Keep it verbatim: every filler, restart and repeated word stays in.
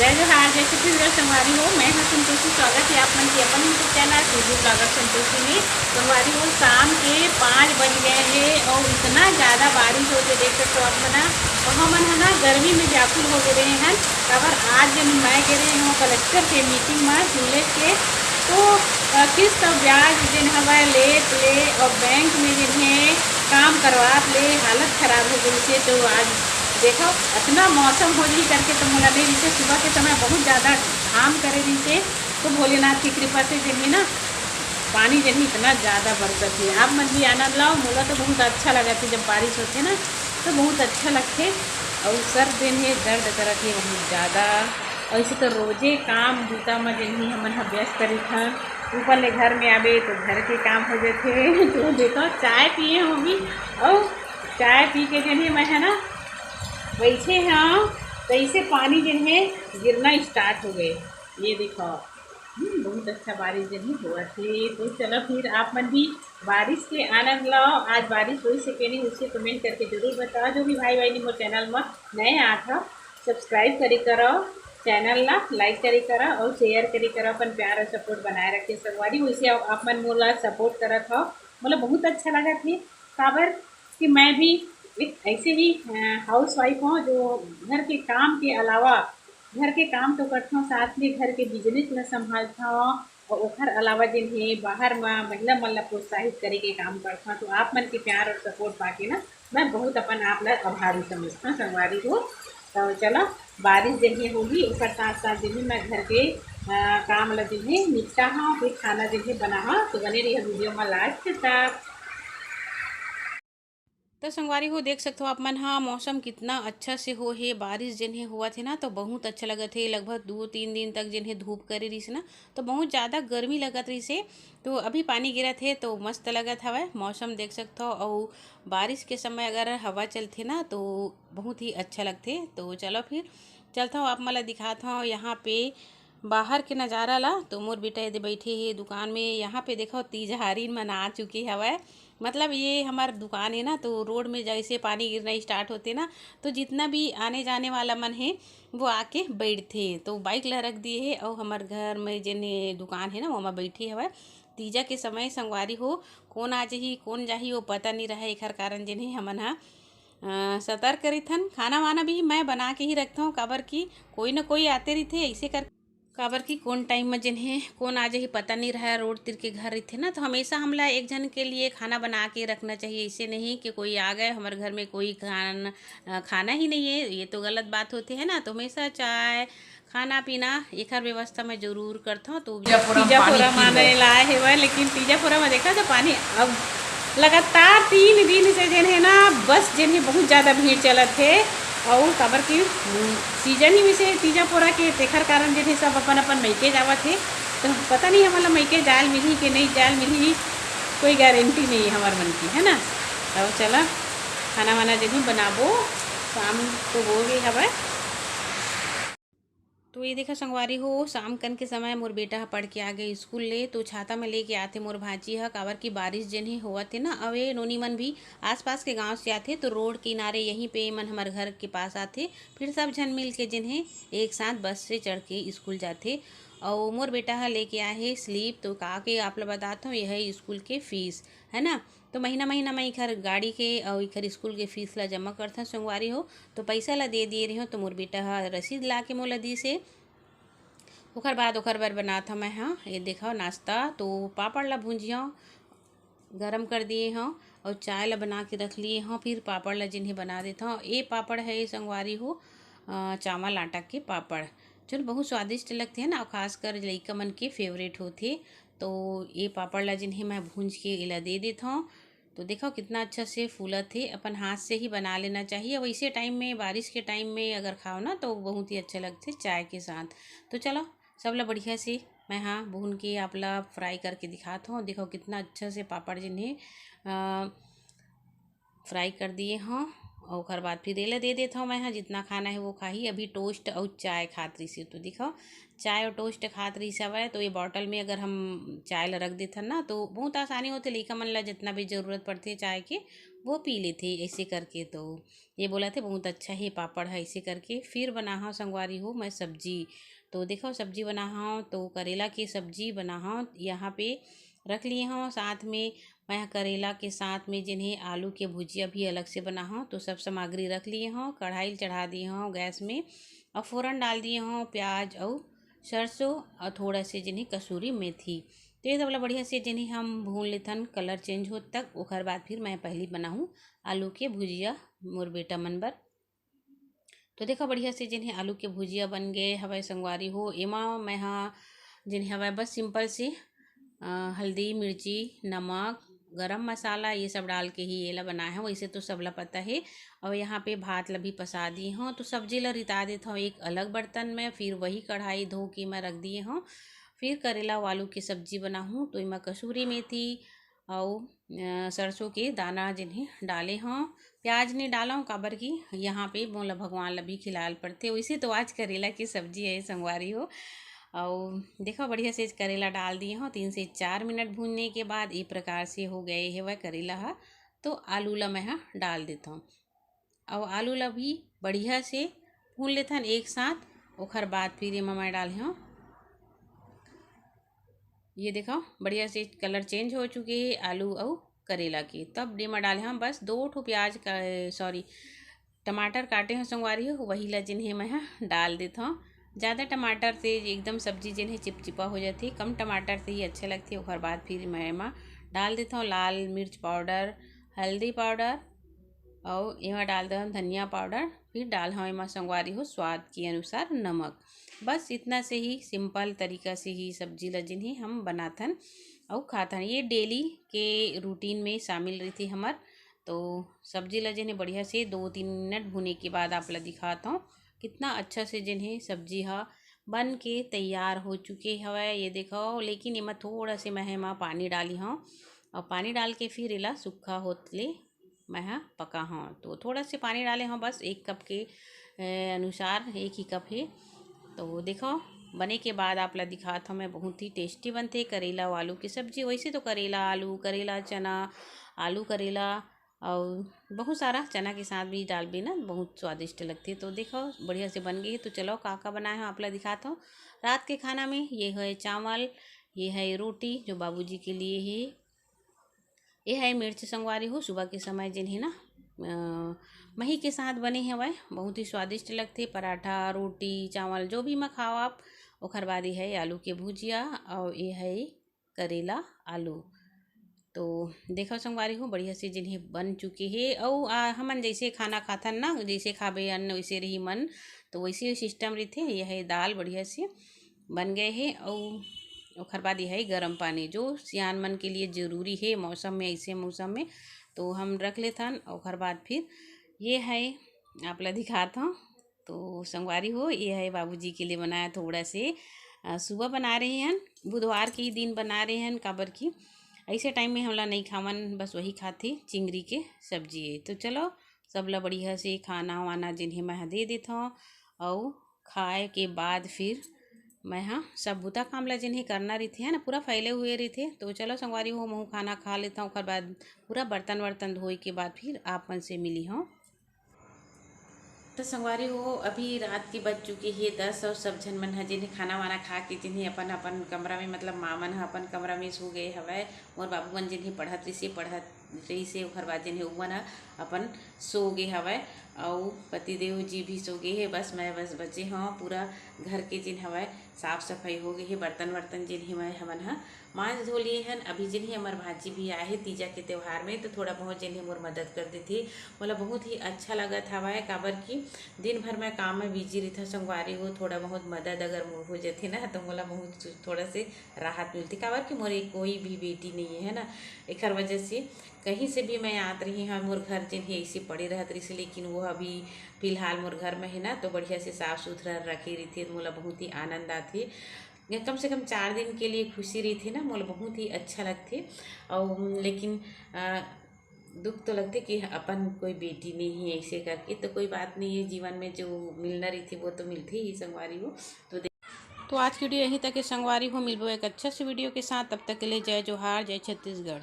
जय जोहार, जय छत्तीसगढ़ संगवारी हो। मैं हूँ संतोषी, स्वागत है आप मन के अपन YouTube channel foodie blogger Santoshi में। संगवारी हो, शाम के पाँच बज गए हैं और इतना ज़्यादा बारिश होते देख सकते हो आप मन ह। और हमन ह ना गर्मी में व्याकुल हो गए रहे हैं। काबर आज जब मैं गए रहे हूँ कलेक्टर के मीटिंग में विलेज के, तो किस्त और ब्याज जेन हवय लेत ले और बैंक में जेन हे काम करवात ले हालत खराब हो गई से। तो आज देखो, इतना मौसम हो जाही करके तो मोला नहीं रिसे। सुबह के समय बहुत ज़्यादा घाम करे रिसे, तो भोलेनाथ की कृपा से जेन हे ना पानी जेन हे इतना ज़्यादा बरसत हे। आप मन भी आनंद लाओ, मोला तो बहुत अच्छा लगत हे जब बारिश होथे ना, तो बहुत अच्छा लगथे। और सर जेन हे दर्द करत हे बहुत ज़्यादा। ऐसे तो रोजे काम बूता में जेन हे हमन ह व्यस्त रहिथन, ऊपर ले घर में आबे तो घर के काम हो जाथे। तो देखो, चाय पिए हूँ अभी, और चाय पी के जेन हे मैं ह ना बैठे हूँ, तैसे पानी जेन हे गिरना स्टार्ट हो गए। ये देखो, हम्म, बहुत अच्छा बारिश जेन हे होवत हे। तो चलो फिर आप मन भी बारिश के आनंद लो। आज बारिश होइस हे के नहीं, उसके कमेंट करके जरूर बताओ। जो भी भाई बहनी मोर चैनल में नए आत हो, सब्सक्राइब करे करो, चैनल ला लाइक करे करो और शेयर करे करो। अपन प्यार और सपोर्ट बनाए रखे संगवारी। वैसे आप, आप मन मोला सपोर्ट करत हो, मोला बहुत अच्छा लगत हे। काबर कि मैं भी एक ऐसे ही हाउस वाइफ हूँ जो घर के काम के अलावा, घर के काम तो करथौं, साथ में घर के बिजनेस ला संभालथौं और ओखर अलावा जेन हे बाहर म महिला मन ला प्रोत्साहित करे के काम करथौं। तो आप मन के प्यार और सपोर्ट पाके ना मैं बहुत अपन आप ला आभारी समझथौं संगवारी हो। तो चलो, बारिश जेन हे होही, ओकर साथ साथ जेन हे मैं घर के अ, काम ला जेन हे निपटा हूँ, फिर खाना जेन हे बना हूँ। तो बने रहिए वीडियो में लास्ट तक। तो संगवारी हो, देख सकथो आप मन हा, मौसम कितना अच्छा से हो हे। बारिश जेन हे होवत हे ना, तो बहुत अच्छा लगत हे। लगभग दो तीन दिन तक जेन हे धूप करे रहिस ना, तो बहुत ज़्यादा गर्मी लगत रहिस हे। तो अभी पानी गिरत हे, तो मस्त लगत हवय मौसम, देख सकथो। अउ बारिश के समय अगर हवा चलथे ना, तो बहुत ही अच्छा लगथे। तो चलो फिर चलत हूँ, आप मन ला दिखात हूँ यहाँ पे बाहर के नज़ारा ला। तो मोर बेटा एदे बैठे हे दुकान में। यहाँ पे देखो, तीजहारी मन आ चुके हवय। मतलब ये हमार दुकान है ना, तो रोड में जैसे पानी गिरना स्टार्ट होते ना, तो जितना भी आने जाने वाला मन है, वो आके बैठथे। तो बाइक ला रख दिए है और हमार घर में जेन दुकान है ना, वहाँ बैठी हवय। तीजा के समय संगवारी हो, कौन आ जाही, कौन जाही, वो पता नहीं रहे। एखर कारण जेन है हमन हा अ, सतर्क रहिथन। खाना वाना भी मैं बना के ही रखथौं, काबर कि कोई न कोई आते रहिथे, ऐसे कर, काबर कि कौन टाइम म जेन हे कौन आ जाही, पता नहीं रहय। रोड तीर के घर रहिथे ना, तो हमेशा हमला एक झन के लिए खाना बना के रखना चाहिए। ऐसे नहीं कि कोई आ गए, हमर घर में कोई खान-, अ, खाना ही नहीं है, ये तो गलत बात होथे, है ना। तो हमेशा चाय, खाना पीना एखर व्यवस्था मैं जरूर करथौं। तो तीजा पोरा तीजा पानी पोरा पी माने लो। लाए हेवय, लेकिन तीजा पोरा में देखा तो पानी अब लगातार तीन दिन से जेन हे ना, बस जेन हे बहुत ज़्यादा भीड़ चलत हे। अउ काबर कि, उम, सीजन ही वैसे तीजा पोरा के, तेखर कारण जेन हे सब अपन अपन मइके जावत हे। तो पता नहीं हमन ला मइके जाल मिलही कि नहीं जाल मिलही, कोई गारंटी नहीं है हमर मन की, है ना। तो चला खाना वाना जेन हे बनाबो, शाम तो हो गई हवय। तो ये देखा संगवारी हो, शाम कन के समय मोर बेटा ह पढ़ के आ गए स्कूल ले, तो छाता में लेके आथे मोर भांची ह, काबर की बारिश जेन हे होवत हे ना। अउ ये नोनी मन भी आसपास के गांव से आथे, तो रोड किनारे यहीं पे मन हमर घर के पास आथे, फिर सब झन मिल के जेन हे एक साथ बस से चढ़ के स्कूल जाथे। अउ मोर बेटा ह लेके आए हे स्लीप, तो का के आप ला बतात हूँ, ये है स्कूल के फीस, है ना। तो महीना महीना मैं इखर गाड़ी के अउ इखर स्कूल के फीस ला जमा करथन संगवारी हो। तो पैसा ला दे दिए रहियो, तो मोर बेटा ह रसीद ला के मोला दीस हे। ओकर बाद ओकर बर बनात हौं मैं ह, ये देखो नाश्ता। तो पापड़ ला भूंजियो, गरम कर दिए हौं अउ चाय ला बना के रख लिए हौं। फिर पापड़ ला जेन हे बना देत हौं। ये पापड़ है, ये संगवारी हो, अ, चावल आटा के पापड़, जो बहुत स्वादिष्ट लगथे ना, अउ खासकर लइका मन के फेवरेट होथे। तो ये पापड़ ला जेन हे मैं भूंज के एला दे देत हौं। तो देखो कितना अच्छा से फूलत हे। अपन हाथ से ही बना लेना चाहिए। वैसे टाइम में, बारिश के टाइम में अगर खाओ ना, तो बहुत ही अच्छा लगथे चाय के साथ। तो चलो, सब ला बढ़िया से मैं हा भून के आप ला फ्राई करके दिखात हौं। देखो कितना अच्छा से पापड़ जेन हे, अ, फ्राई कर दिए हौं। अउ ओकर बाद फिर एला दे देत हौं मैं हा, जितना खाना है वो खाही। अभी टोस्ट अउ चाय खात रहिस हे, तो देखो चाय अउ टोस्ट खात रहिस हवय। तो ये बॉटल में अगर हम चाय ला रख देथन ना, तो बहुत आसानी होथे, लइका मन ला जितना भी जरूरत पड़थे चाय के, वो पी लेथे ऐसे करके। तो ये बोलथे बहुत अच्छा हे पापड़ ह, ऐसे करके। फिर बनाहव संगवारी हो मैं सब्जी। तो देखव सब्जी बनाहव, तो करेला के सब्जी बनाहव। यहाँ पे रख लिए हव साथ में मैं करेला के साथ में जेन हे आलू के भुजिया भी अलग से बनाहव। तो सब सामग्री रख लिए हव, कढ़ाई ल चढ़ा दिए हव गैस में, अउ फोरन डाल दिए हव प्याज अउ सरसों अउ थोड़ा से जेन हे कसूरी मेथी। तो ये सब ला बढ़िया से जेन हे हम भून लेथन, colour change होत तक। ओकर बाद फिर मैं पहली बनाहूँ आलू के भुजिया मोर बेटा मन बर। तो देखो बढ़िया से जेन हे आलू के भुजिया बन गए हवय संगवारी हो। एमा मैं हा जेन हे हवय बस simple से, अ, हल्दी, मिर्ची, नमक, गरम मसाला ये सब डाल के ही एला बनाए हव। वैसे तो सबला पता हे। और यहाँ पे भात ला भी पसा दी हव, तो सब्जी ला रिता देत हव एक अलग बर्तन में, फिर वही कढ़ाई धो के मैं रख दिए हव। फिर करेला अउ आलू के सब्जी बनाहूँ, तो एमा कसूरी मेथी अउ, अ, सरसों के दाना जेन हे डाले हव। प्याज नहीं डालव, काबर कि यहाँ पे मोला भगवान ला भी खिलाल पड़थे। वैसे तो आज करेला की सब्जी है संगवारी हो। अउ देखो बढ़िया से करेला डाल दिए हव। तीन से चार मिनट भूनने के बाद ये प्रकार से हो गए हवय करेला ह। तो आलू ला मैं ह डाल देथव। अउ आलू ला भी बढ़िया से भून लेथन एक साथ। ओखर बाद फिर एमा मैं डाले हव, ये देखो बढ़िया से colour change हो चुके हे आलू अउ करेला के। तब एमा डाले हव बस दो ठो प्याज का, sorry, टमाटर काटे हव संगवारी हो, वही ला जेन हे मैं ह डाल देथव। ज़्यादा टमाटर से एकदम सब्जी जेन हे चिपचिपा हो जाथे, कम टमाटर से ही अच्छा लगथे। ओकर बाद फिर मैं एमा डाल देथव लाल मिर्च powder, हल्दी powder, अउ एमा डाल देथव धनिया powder। फिर डाल हव एमा संगवारी हो स्वाद के अनुसार नमक। बस इतना से ही simple तरीका से ही सब्जी ला जेन हे हम बनाथन अउ खाथन। ये daily के routine में शामिल रहिथे हमर। तो सब्जी ला जेन हे बढ़िया से दो तीन मिनट भुने के बाद आप ला दिखात हव कितना अच्छा से जेन हे सब्जी ह बन के तैयार हो चुके हवय। ये देखो, लेकिन एमा थोड़ा से मैं एमा पानी डाली हव अउ पानी डाल के फिर एला सूखा होत ले मैं ह पका हव। तो थोड़ा से पानी डाले हव बस एक कप के, ए, अनुसार, एक ही कप हे। तो देखो बने के बाद आप ला दिखात हव मैं, बहुत ही tasty बनथे करेला अउ आलू की सब्जी। वैसे तो करेला आलू, करेला चना, आलू करेला अउ बहुत सारा चना के साथ भी डालबे ना, बहुत स्वादिष्ट लगथे। तो देखो बढ़िया से बन गई हे। तो चलो का का बनाए हव आप ला दिखात हव। रात के खाना में ये है चावल, ये है रोटी जो बाबूजी के लिए हे, ये है मिर्च संगवारी हो, सुबह के समय जेन हे ना, अ, मही के साथ बने हवय, बहुत ही स्वादिष्ट लगथे। पराठा, रोटी, चावल जो भी म खाओ आप। ओखर बाद ये है आलू के भुजिया अउ ये है करेला आलू। तो देखो संगवारी हो बढ़िया से जेन हे बन चुके हे। अउ आ, हमन जैसे खाना खाथन ना, जैसे खाबे अन्न वैसे रही मन, तो वैसे ही system रहिथे। ये है दाल बढ़िया से बन गए हे। अउ ओखर बाद ये है गरम पानी, जो सियान मन के लिए जरूरी हे मौसम में, ऐसे मौसम में तो हम रख लेथन। ओखर बाद फिर ये है आप ला दिखात हव। तो संगवारी हो, ये है बाबूजी के लिए बनाया थोड़ा से, अ, सुबह बना रहे हन, बुधवार के ही दिन बना रहे हन, काबर कि ऐसे time में हमला नहीं खावन, बस वही खाथे चिंगरी के सब्जी है। तो चलो सब ला बढ़िया से खाना वाना जेन हे मैं ह दे देथव अउ खाए के बाद फिर मैं ह सब बुता काम ला जेन हे करना रहिथे, है ना, पूरा फैले हुए रहिथे। तो चलो संगवारी हो, महू खाना खा लेथव, ओकर बाद पूरा बर्तन वर्तन धोए के बाद फिर आप मन से मिली हव। तो संगवारी हो, अभी रात के बज चुके हे दस अउ सब झन मन ह जेन हे खाना वाना खा के जेन हे अपन अपन कमरा में, मतलब माँ मन ह अपन कमरा में सो गए हवय। मोर बाबू मन जेन हे पढ़त रहिसे, पढ़त रहिसे, ओखर बाद जेन हे उमन ह अपन सो गे हवय। अउ पतिदेव जी भी सो गे हे, बस मैं बस बचे हव। पूरा घर के जेन हवय साफ सफाई हो गे हे, बर्तन वर्तन जेन हे मैं हमन ह मांज धो लिए हन। अभी जेन हे हमर भांची भी आए हे तीजा के त्योहार में, तो थोड़ा बहुत जेन हे मोर मदद कर देथे। मोला बहुत ही अच्छा लगत हवय, काबर कि दिन भर मैं काम में busy रहिथव संगवारी हो, थोड़ा बहुत मदद अगर मोर हो जथे ना, तो मोला बहुत थोड़ा से राहत मिलथे, काबर कि मोर एक कोई भी बेटी नहीं है, है ना। एखर वजह से कहीं से भी मैं आत रही हव, मोर घर जेन हे ऐसे पड़े रहत रहिसे, लेकिन वो अभी फिलहाल मोर घर में है ना, तो बढ़िया से साफ सुथरा रखे रहिथे, मोला बहुत ही आनंद आथे। कम से कम चार दिन के लिए खुशी रहिथे ना, मोला बहुत ही अच्छा लगथे। अउ लेकिन, अ, दुख तो लगथे कि अपन कोई बेटी नहीं है ऐसे करके। तो कोई बात नहीं है, जीवन में जो मिलना रहिथे वो तो मिलथे ही संगवारी हो। तो दे- तो आज की video यहीं तक है संगवारी हो, मिलबो एक अच्छा से video के साथ। तब तक के लिए जय जोहार, जय छत्तीसगढ़।